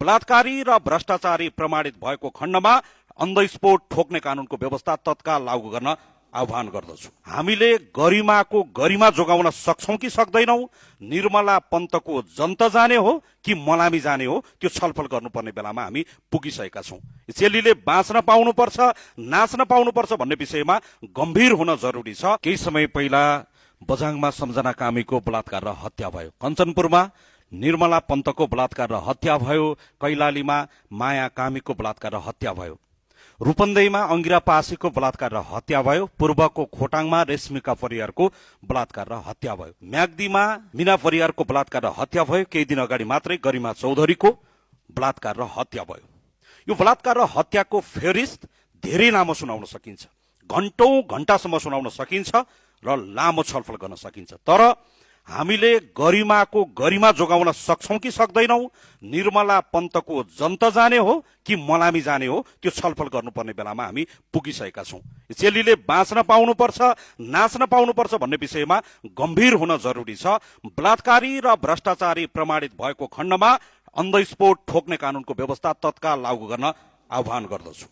बलात्कारी र भ्रष्टाचारी प्रमाणित भएको खण्डमा अन द स्पोट ठोक्ने कानूनको व्यवस्था तत्काल लागू गर्न आह्वान गर्दछु। हामीले गरिमाको गरिमा जोगाउन सक्छौं कि सक्दैनौं, निर्मला पन्तको जनता जाने हो कि मलामी जाने हो, त्यो छलफल गर्नुपर्ने बेलामा हामी पुगिसकेका छौं। चेलीले बाँच्न पाउनुपर्छ, नाच्न पाउनुपर्छ भन्ने विषयमा गम्भीर हुन जरुरी छ। केही समय पहिला बझाङमा सम्झना कामीको बलात्कार र हत्या भयो, कञ्चनपुरमा निर्मला पन्तको बलात्कार र हत्या भयो, कैलालीमा माया कामीको बलात्कार र हत्या भयो, रूपन्देहीमा अंगिरा पासीको बलात्कार र हत्या भयो, पूर्वको खोटाङमा रेशमिका परियारको बलात्कार र हत्या भयो, म्याग्दीमा मीना परियारको बलात्कार र हत्या भयो, केही दिन अगाडि मात्रै गरिमा चौधरीको बलात्कार र हत्या भयो। यो बलात्कार र हत्याको फेरिस्त धेरै लामो सुनाउन सकिन्छ, घण्टौं घण्टासम्म सुनाउन सकिन्छ र लामो छलफल गर्न सकिन्छ। तर हामीले गरिमाको गरिमा जोगाउन सक्छौं कि सक्दैनौं, निर्मला पन्तको जनता जाने हो कि मलामी जाने हो, त्यो छलफल गर्नुपर्ने बेलामा हामी पुगिसकेका छौं। चेलीले बाँच्न पाउनुपर्छ, नाच्न पाउनुपर्छ भन्ने विषयमा गम्भीर हुन जरुरी छ। बलात्कारी र भ्रष्टाचारी प्रमाणित भएको खण्डमा अन द स्पोट ठोक्ने कानूनको व्यवस्था तत्काल लागू गर्न आह्वान गर्दछु।